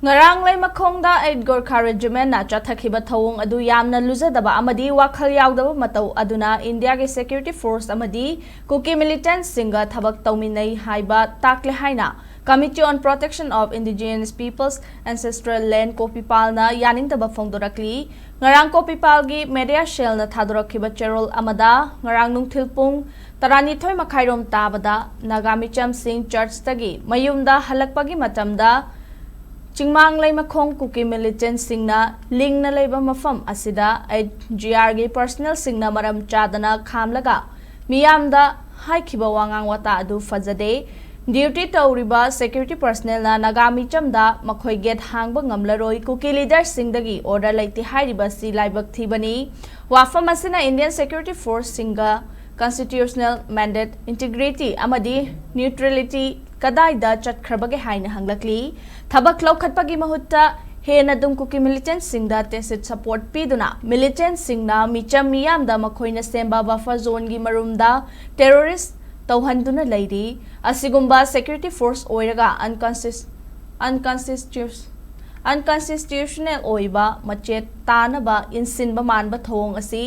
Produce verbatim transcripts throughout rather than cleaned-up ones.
ꯉꯔꯥꯡ ꯂꯩꯃꯈꯣꯡꯗ ꯑꯩꯠ ꯒꯣꯔꯈꯥ ꯔꯦꯖꯤꯃꯦꯟꯅ ꯆꯠꯊꯈꯤꯕ ꯊꯧꯑꯣꯡ ꯑꯗꯨ ꯌꯥꯝꯅ ꯂꯨꯖꯗꯕ ꯑꯃꯗꯤ ꯋꯥꯈꯜ ꯌꯥꯎꯗꯕ ꯃꯇꯧ ꯑꯗꯨꯅ ꯏꯟꯗꯤꯌꯥꯒꯤ ꯁꯦꯀ꯭ꯌꯨꯔꯤꯇꯤ ꯐꯣꯔꯁ ꯑꯃꯗꯤ ꯀꯨꯀꯤ ꯃꯤꯂꯤꯇꯦꯟꯠꯁꯤꯡꯒ ꯊꯕꯛ ꯇꯧꯃꯤꯟꯅꯩ ꯍꯥꯏꯕ ꯇꯥꯛꯂꯦ ꯍꯥꯏꯅ Committee on Protection of Indigenous Peoples Ancestral Land ꯀꯣꯄꯤꯄꯥꯜꯅ ꯌꯥꯅꯤꯡꯗꯕ ꯐꯣꯡꯗꯣꯔꯛꯂꯤ꯫ ꯉꯔꯥꯡ ꯀꯣꯄꯤꯄꯥꯜꯒꯤ ꯃꯦꯗꯤꯌꯥ ꯁꯦꯜꯅ ꯊꯥꯗꯣꯔꯛꯈꯤꯕ ꯆꯦꯔꯣꯜ ꯑꯃꯗ ꯉꯔꯥꯡ ꯅꯨꯡꯊꯤꯜ ꯄꯨꯡ ꯇꯔꯥꯅꯤꯊꯣꯏ ꯃꯈꯥꯏꯔꯣꯝ ꯇꯥꯕꯗ ꯅꯥꯒꯥ ꯃꯤꯆꯝꯁꯤꯡ ꯆꯔꯆꯇꯒꯤ ꯃꯌꯨꯝꯗ ꯍꯜꯂꯛꯄꯒꯤ ꯃꯇꯝꯗ ꯆꯤꯡꯃꯥꯡ ꯂꯩꯃꯈꯣꯡ ꯀꯨꯀꯤ ꯃꯤꯂꯤꯇꯦꯟꯠꯁꯤꯡꯅ ꯂꯤꯡꯅ ꯂꯩꯕ ꯃꯐꯝ ꯑꯁꯤꯗ ꯑꯩꯠ ꯖꯤ ꯑꯥꯔꯒꯤ ꯄꯔꯁꯅꯦꯜꯁꯤꯡꯅ ꯃꯔꯝ ꯆꯥꯗꯅ ꯈꯥꯝꯂꯒ ꯃꯤꯌꯥꯝꯗ ꯍꯥꯏꯈꯤꯕ ꯋꯥꯉꯥꯡ ꯋꯥꯇꯥ ꯑꯗꯨ ꯐꯖꯗꯦ꯫ ꯗ꯭ꯌꯨꯇꯤ ꯇꯧꯔꯤꯕ ꯁꯦꯀ꯭ꯌꯨꯔꯤꯇꯤ ꯄꯔꯁꯅꯦꯜꯅ ꯅꯥꯒꯥ ꯃꯤꯆꯝꯗ ꯃꯈꯣꯏ ꯒꯦꯠ ꯍꯥꯡꯕ ꯉꯝꯂꯔꯣꯏ, ꯀꯨꯀꯤ ꯂꯤꯗꯔꯁꯤꯡꯗꯒꯤ ꯑꯣꯔꯗꯔ ꯂꯩꯇꯦ ꯍꯥꯏꯔꯤꯕ ꯑꯁꯤ ꯂꯥꯏꯕꯛ ꯊꯤꯕꯅꯤ꯫ ꯋꯥꯐꯝ ꯑꯁꯤꯅ ꯏꯟꯗꯤꯌꯟ ꯁꯦꯀ꯭ꯌꯨꯔꯤꯇꯤ ꯐꯣꯔꯁꯁꯤꯡꯒ ꯀꯟꯁꯇꯤꯇ꯭ꯌꯨꯁꯅꯦꯜ ꯃꯦꯟꯗꯦꯠ, ꯏꯟꯇꯤꯒ꯭ꯔꯤꯇꯤ ꯑꯃꯗꯤ ꯅ꯭ꯌꯨꯇ꯭ꯔꯦꯂꯤꯇꯤ ꯀꯗꯥꯏꯗ ꯆꯠꯈ꯭ꯔꯕꯒꯦ ꯍꯥꯏꯅ ꯍꯪꯂꯛꯂꯤ꯫ ꯊꯕꯛ ꯂꯧꯈꯠꯄꯒꯤ ꯃꯍꯨꯠꯇ ꯍꯦꯟꯅ ꯑꯗꯨꯝ ꯀꯨꯀꯤ ꯃꯤꯂꯤꯇꯦꯟꯠꯁꯤꯡꯗ ꯇꯦꯁꯤꯠ ꯁꯄꯣꯔꯠ ꯄꯤꯗꯨꯅ ꯃꯤꯂꯤꯇꯦꯟꯠꯁꯤꯡꯅ ꯃꯤꯆꯝ ꯃꯤꯌꯥꯝꯗ ꯃꯈꯣꯏꯅ ꯁꯦꯝꯕ ꯕꯐꯔ ꯖꯣꯟꯒꯤ ꯃꯔꯨꯝꯗ ꯇꯦꯔꯣꯔꯤꯁ ꯇꯧꯍꯟꯗꯨꯅ ꯂꯩꯔꯤ꯫ ꯑꯁꯤꯒꯨꯝꯕ ꯁꯦꯀ꯭ꯌꯨꯔꯤꯇꯤ ꯐꯣꯔꯁ ꯑꯣꯏꯔꯒ unconstitu- unconstitu- unconstitutional ꯑꯣꯏꯕ ꯃꯆꯦꯠ ꯇꯥꯅꯕ ꯏꯟꯁꯤꯟꯕ ꯃꯥꯟꯕ ꯊꯧꯑꯣꯡ ꯑꯁꯤ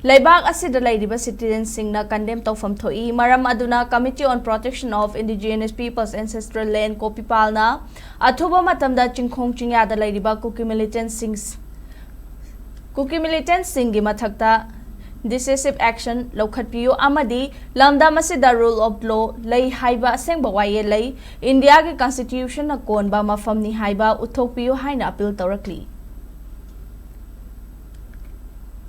ꯂꯩꯕꯥꯛ ꯑꯁꯤꯗ ꯂꯩꯔꯤꯕ ꯁꯤꯇꯤꯖꯦꯟꯁꯤꯡꯅ ꯀꯟꯗꯦꯝ ꯇꯧꯐꯝ ꯊꯣꯛꯏ꯫ ꯃꯔꯝ ꯑꯗꯨꯅ Committee on Protection of Indigenous Peoples Ancestral Land ꯀꯣꯄꯤꯄꯥꯜꯅ ꯑꯊꯨꯕ ꯃꯇꯝꯗ ꯆꯤꯡꯈꯣꯡ ꯆꯤꯡꯌꯥꯗ ꯂꯩꯔꯤꯕ ꯀꯨꯀꯤ ꯃꯤꯂꯤꯇꯦꯟꯠꯁꯤꯡ ꯀꯨꯀꯤ ꯃꯤꯂꯤꯇꯦꯟꯠꯁꯤꯡꯒꯤ ꯃꯊꯛꯇ decisive action ꯂꯧꯈꯠꯄꯤꯌꯨ ꯑꯃꯗꯤ ꯂꯝꯗꯝ ꯑꯁꯤꯗ rule of law ꯂꯩ ꯍꯥꯏꯕ ꯑꯁꯦꯡꯕ ꯋꯥꯌꯦꯜ ꯂꯩ, ꯏꯟꯗꯤꯌꯥꯒꯤ ꯀꯟꯁꯇꯤꯇ꯭ꯌꯨꯁꯟꯅ ꯀꯣꯟꯕ ꯃꯐꯝꯅꯤ ꯍꯥꯏꯕ ꯎꯠꯊꯣꯛꯄꯤꯌꯨ ꯍꯥꯏꯅ ꯑꯄꯤꯜ ꯇꯧꯔꯛꯂꯤ꯫